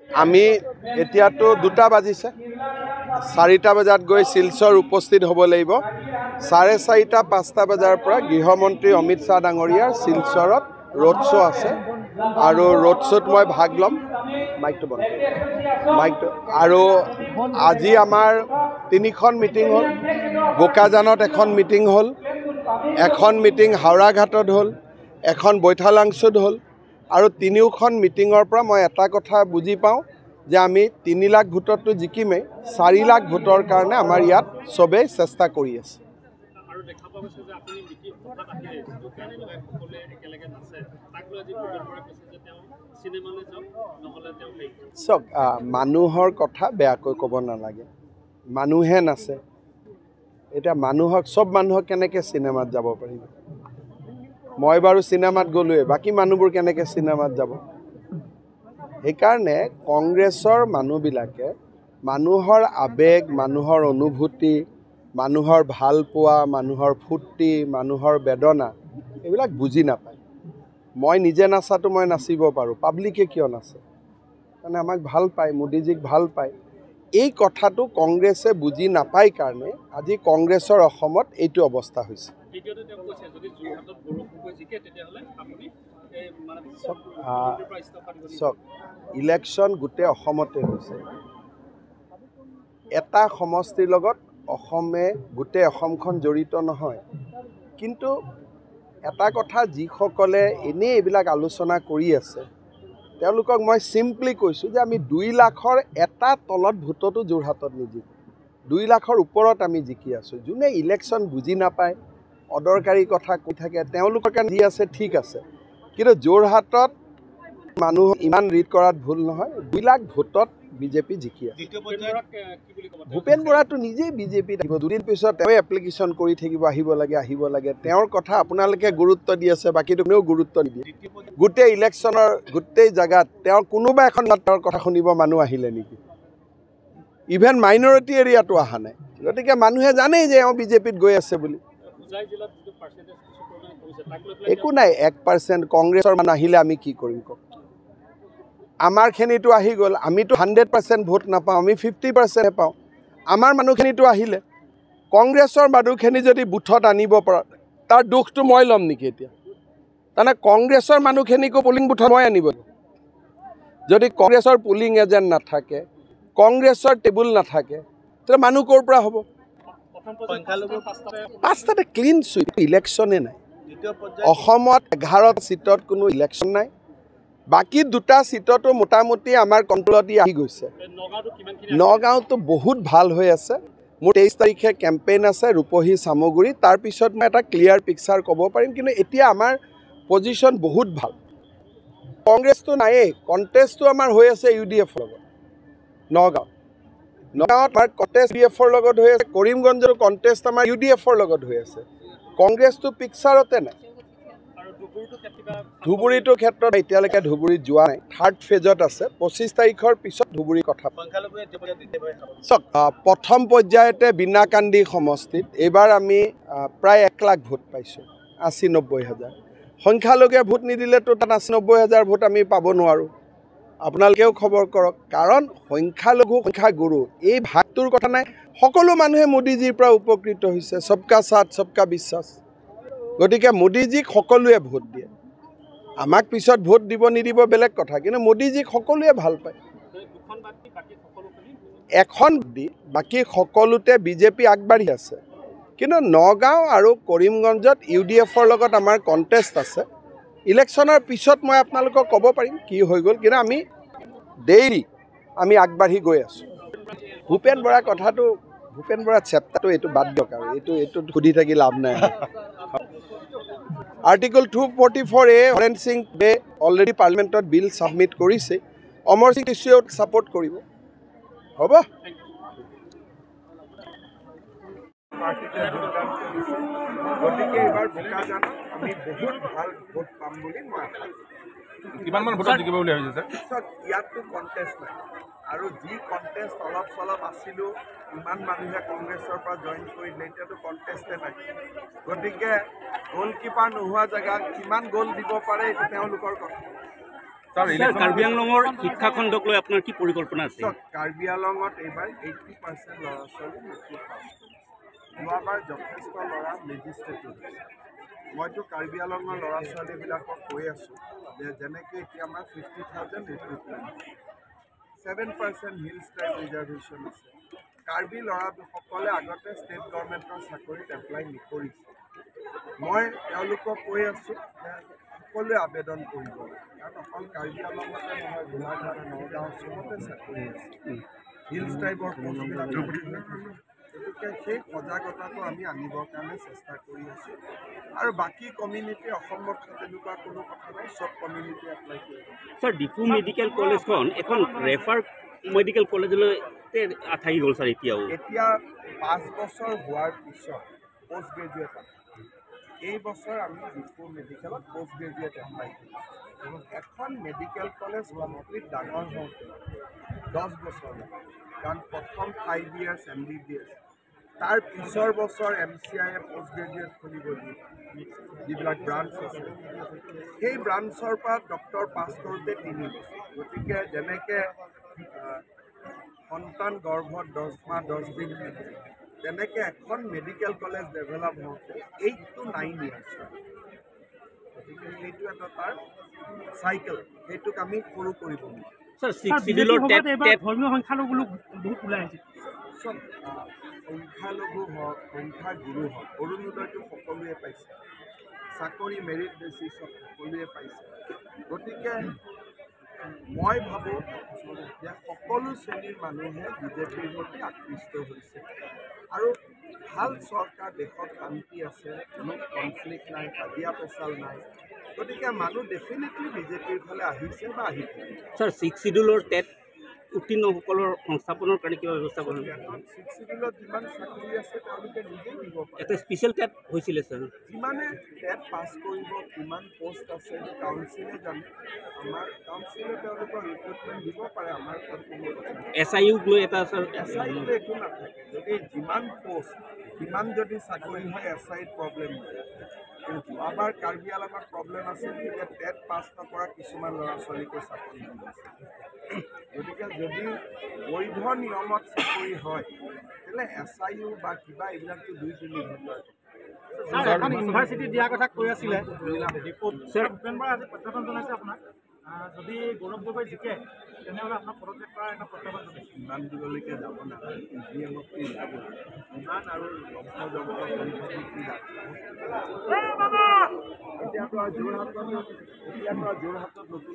আমি এতিয়াতো 2টা বাজিছে, 4টা বজাত গৈ শিলচৰ উপস্থিত হ'ব লাগিব। 4:30 5টা বজাৰ পৰা গৃহমন্ত্ৰী অমিত শ্বাহ ডাঙৰীয়াৰ শিলচৰত ৰোড শ্ব' আছে আৰু ৰোড শ্ব'ত মই ভাগ ল'ম। মাইকটো বন্ধ, মাইকটো। আৰু আজি আমাৰ 3খন মিটিং হ'ল। বোকাজানত এখন মিটিং হ'ল, এখন মিটিং হাওৰাঘাটত হ'ল, এখন বৈঠালাংছুত হ'ল। আৰু তিনিওখন মিটিঙৰ পৰা মই এটা কথা বুজি পাওঁ যে আমি 3 লাখ ভোটততো জিকিমেই, 4 লাখ ভোটৰ কাৰণে আমাৰ ইয়াত চবেই চেষ্টা কৰি আছে। চাওক, মানুহৰ কথা বেয়াকৈ ক'ব নালাগে, মানুহে নাচে। এতিয়া মানুহক, চব মানুহক কেনেকৈ চিনেমাত যাব পাৰিব? মই বাৰু চিনেমাত গ'লোৱে, বাকী মানুহবোৰ কেনেকৈ চিনেমাত যাব? সেইকাৰণে কংগ্ৰেছৰ মানুহবিলাকে মানুহৰ আৱেগ, মানুহৰ অনুভূতি, মানুহৰ ভালপোৱা, মানুহৰ ফূৰ্তি, মানুহৰ বেদনা এইবিলাক বুজি নাপায়। মই নিজে নাচাটো মই নাচিব পাৰোঁ, পাব্লিকে কিয় নাচে? কাৰণ আমাক ভাল পায়, মোদীজীক ভাল পায়। এই কথাটো কংগ্ৰেছে বুজি নাপায় কাৰণে আজি কংগ্ৰেছৰ অসমত এইটো অৱস্থা হৈছে। চাওক, ইলেকশ্যন গোটেই অসমতে হৈছে, এটা সমষ্টিৰ লগত অসমে গোটেই অসমখন জড়িত নহয়। কিন্তু এটা কথা, যিসকলে এনেই এইবিলাক আলোচনা কৰি আছে তেওঁলোকক মই চিম্পলি কৈছোঁ যে আমি 2 লাখৰ এটা তলত ভোটতো যোৰহাটত নিজিকোঁ, 2 লাখৰ ওপৰত আমি জিকি আছোঁ। যোনে ইলেকশ্যন বুজি নাপায়, অদৰকাৰী কথা কৈ থাকে, তেওঁলোকৰ কাৰণে যি আছে ঠিক আছে, কিন্তু যোৰহাটত মানুহ ইমান ৰিড কৰাত ভুল নহয়। 2 লাখ ভোটত বিজেপি জিকি আছে। ভূপেন বৰাটো নিজেই বিজেপিত আহিব, দুদিন পিছত তেওঁ এপ্লিকেশ্যন কৰি থাকিব, আহিব লাগে আহিব লাগে। তেওঁৰ কথা আপোনালোকে গুৰুত্ব দি আছে, বাকীটো কোনেও গুৰুত্ব নিদিয়ে। গোটেই ইলেকশ্যনৰ গোটেই জেগাত তেওঁৰ কোনোবা এখন তেওঁৰ কথা শুনিব মানুহ আহিলে নেকি? ইভেন মাইনৰিটি এৰিয়াটো অহা নাই। গতিকে মানুহে জানেই যে এওঁ বিজেপিত গৈ আছে বুলি। একো নাই, 1% কংগ্ৰেছৰ মানুহ আহিলে আমি কি কৰিম কওক? আমাৰখিনিতো আহি গ'ল, আমিতো 100% ভোট নাপাওঁ, আমি 50%হে পাওঁ। আমাৰ মানুহখিনিতো আহিলে, কংগ্ৰেছৰ মানুহখিনি যদি বুথত আনিব পৰা, তাৰ দুখটো মই ল'ম নেকি এতিয়া? তাৰমানে কংগ্ৰেছৰ মানুহখিনিকো পলিং বুথত মই আনিব। যদি কংগ্ৰেছৰ পলিং এজেণ্ট নাথাকে, কংগ্ৰেছৰ টেবুল নাথাকে, তেতিয়া মানুহ ক'ৰ পৰা হ'ব? 5টাতে ক্লিন চুইপ, ইলেকশ্যনে নাই অসমত। 11 চিটত কোনো ইলেকশ্যন নাই, বাকী 2টা চিটতো মোটামুটি আমাৰ কণ্ট্ৰলত আহি গৈছে। নগাঁৱতো বহুত ভাল হৈ আছে। মোৰ 23 তাৰিখে কেম্পেইন আছে ৰূপহী চামগুৰি, তাৰপিছত মই এটা ক্লিয়াৰ পিকচাৰ ক'ব পাৰিম। কিন্তু এতিয়া আমাৰ পজিশ্যন বহুত ভাল। কংগ্ৰেছটো নায়েই, কণ্টেষ্টটো আমাৰ হৈ আছে ইউ ডি এফৰ লগত। নগাঁৱত আমাৰ কণ্টেষ্ট ইউ ডি এফৰ লগত হৈ আছে, কৰিমগঞ্জৰ কণ্টেষ্ট আমাৰ ইউ ডি এফৰ লগত হৈ আছে। কংগ্ৰেছটো পিকচাৰতে নাই। ধুবুৰীটোৰ ক্ষেত্ৰত এতিয়ালৈকে ধুবুৰীত যোৱা নাই, থাৰ্ড ফেজত আছে। 25 তাৰিখৰ পিছত ধুবুৰীৰ কথা। চাওক, প্ৰথম পৰ্যায়তে বিনাকান্দি সমষ্টিত এইবাৰ আমি প্ৰায় 1 লাখ ভোট পাইছোঁ, 80-90 হাজাৰ। সংখ্যালঘুৱে ভোট নিদিলেতো তাত 80-90 হাজাৰ ভোট আমি পাব নোৱাৰোঁ। আপোনালোকেও খবৰ কৰক, কাৰণ সংখ্যালঘু সংখ্যাগুৰু এই ভাগটোৰ কথা নাই। সকলো মানুহে মোদীজীৰ পৰা উপকৃত হৈছে, সবকা সাথ সবকা বিশ্বাস। গতিকে মোদীজীক সকলোৱে ভোট দিয়ে। আমাক পিছত ভোট দিব নিদিব বেলেগ কথা, কিন্তু মোদীজীক সকলোৱে ভাল পায়। এখন দি বাকী সকলোতে বিজেপি আগবাঢ়ি আছে, কিন্তু নগাঁও আৰু কৰিমগঞ্জত ইউ ডি এফৰ লগত আমাৰ কণ্টেষ্ট আছে। ইলেকশ্যনৰ পিছত মই আপোনালোকক ক'ব পাৰিম কি হৈ গ'ল, কিন্তু আমি ডেইলি আমি আগবাঢ়ি গৈ আছোঁ। ভূপেন বৰাৰ কথাটো, ভূপেন বৰাৰ চেপ্টাৰটো এইটো বাদ দিয়ক আৰু এইটো সুধি থাকি লাভ নাই। আৰ্টিকল 244A Haren Singh বে অলৰেডি পাৰ্লিমেণ্টত বিল ছাবমিট কৰিছে, অমৰ সিং টিচুৱেও ছাপৰ্ট কৰিব। হ'ব, গতিকে এইবাৰ বোকাজানত আমি বহুত ভাল ভোট পাম বুলি মই আশা কৰোঁ। কিমানমান ভোটত জিকিব বুলি ভাবিছে ছাৰ? ইয়াততো কণ্টেষ্ট নাই, আৰু যি কণ্টেষ্ট অলপ চলপ আছিলোঁ, ইমান মানুহে কংগ্ৰেছৰ পৰা জইন কৰিলে, এতিয়াতো কণ্টেষ্টে নাই। গতিকে গ'লকিপাৰ নোহোৱা জেগাত কিমান গ'ল দিব পাৰে এইটো তেওঁলোকৰ কথা। কাৰ্বি আংলঙৰ শিক্ষাখণ্ডক লৈ আপোনাৰ কি পৰিকল্পনা আছে? কাৰ্বি আংলঙত এইবাৰ 80% ল'ৰা ছোৱালী মেট্ৰিক পাছ কৰিছে। যোৱাবাৰ যথেষ্ট ল'ৰা মেজিষ্ট্ৰেটো হৈছে। মইতো কাৰ্বি আংলঙৰ ল'ৰা ছোৱালীবিলাকক কৈ আছোঁ যে যেনেকৈ এতিয়া আমাৰ 50,000 recruitment, 7% hills tribe reservation আছে। কাৰ্বি ল'ৰাসকলে আগতে ষ্টেট গভৰ্ণমেণ্টৰ চাকৰিত এপ্লাই নকৰিছে। মই তেওঁলোকক কৈ আছোঁ যে সকলোৱে আবেদন কৰিব লাগে, কাৰণ অকল কাৰ্বি আংলঙতে নহয়, গোলাঘাট, নগাঁও চবতে চাকৰি আছে, হিলছ ট্ৰাইবৰ পষ্টবিলাক। গতিকে সেই সজাগতাটো আমি আনিবৰ কাৰণে চেষ্টা কৰি আছোঁ। আৰু বাকী কমিউনিটি অসমত তেনেকুৱা কোনো কথা নাই, চব কমিউনিটি এপ্লাই কৰিব। ছাৰ, ডিফু মেডিকেল কলেজখন এখন ৰেফাৰ মেডিকেল কলেজলৈ থাকি গ'ল ছাৰ। এতিয়াও এতিয়া 5 বছৰ হোৱাৰ পিছত পষ্ট গ্ৰেজুৱেট, এই বছৰ আমি ডিফু মেডিকেলত পষ্ট গ্ৰেজুৱেট এপ্লাই কৰিছোঁ। এখন মেডিকেল কলেজ কমপ্লিট ডাঙৰ হওঁতে 10 বছৰ লাগে, কাৰণ প্ৰথম 5 ইয়াৰ্ছ MBBS, তাৰ পিছৰ বছৰ MCIয়ে পষ্ট গ্ৰেজুৱেট খুলিব দিয়ে, যিবিলাক ব্ৰাঞ্চ আছে সেই ব্ৰাঞ্চৰ পৰা ডক্টৰ পাছ কৰোঁতে 3 বছৰ। গতিকে যেনেকৈ সন্তান গৰ্ভত 10 মাহ 10 দিন থাকে, তেনেকৈ এখন মেডিকেল কলেজ ডেভেলপ হওঁতে 8 to 9 years. গতিকে সেইটো এটা তাৰ চাইকেল, সেইটোক আমি সৰু কৰিব নোৱাৰোঁ। ধৰ্মীয় সংখ্যালঘু লোক বহুত ওলাই আহিছে। চব সংখ্যালঘু হওক, সংখ্যাগুৰু হওক, অৰুণোদয়টো সকলোৱে পাইছে, চাকৰি মেৰিট বেচিছত সকলোৱে পাইছে। গতিকে মই ভাবোঁ যে সকলো শ্ৰেণীৰ মানুহে বিজেপিৰ প্ৰতি আকৃষ্ট হৈছে আৰু ভাল চৰকাৰ, দেশত শান্তি আছে, কোনো কনফ্লিক্ট নাই, কাজিয়া পেচাল নাই, গতিকে মানুহ ডেফিনেটলি বিজেপিৰ ফালে আহিছে বা আহি থাকিব। ছাৰ, 6 চিডিউলৰ টেট উত্তীৰ্ণসকলৰ সংস্থাপনৰ কাৰণে কিবা ব্যৱস্থা কৰা? 6 চিডিউলত যিমান চাকৰি আছে তেওঁলোকে নিজেই দিব পাৰে। এটা স্পেচিয়েল টেট হৈছিলে ছাৰ, যিমানে টেট পাছ কৰিব কিমান পষ্ট আছে কাউন্সিলে জানে, আমাৰ কাউন্সিলে তেওঁলোকক ৰিক্ৰুটমেণ্ট দিব পাৰে। আমাৰ তাত কোনো SIUক লৈ এটা ছাৰ, SIUলৈ একো নাথাকে। যদি যিমান পষ্ট সিমান যদি চাকৰি হয় SIত প্ৰব্লেম নহয়। কিন্তু যোৱাবাৰ কাৰ্বি আংলঙত প্ৰব্লেম আছিল, তেতিয়া টেট পাছ নকৰা কিছুমান ল'ৰা ছোৱালীকো চাকৰি দিছে। গতিকে যদি বৈধ নিয়মত চাকৰি হয় তেতিয়াহ'লে SIU বা কিবা এইবিলাকতো 2-3 ঘণ্টাৰ। এখন ইউনিভাৰ্চিটি দিয়াৰ কথা কৈ আছিলে ভূপেন বৰাই, আজি প্ৰত্যাহ্বান জনাইছে আপোনাক, যদি গৌৰৱ গগৈ জিকে তেনেহ'লে আপোনাক পদত্যাগ কৰাৰ এটা প্ৰত্যাহ্বান জনাইছে। ইমান দূৰলৈকে যাব নালাগে, EVMত ওলাব ইমান আৰু লম্ফ জম্প কৰি থাকি কি লাভ? এতিয়াতো আৰু যোৰহাটত নতুন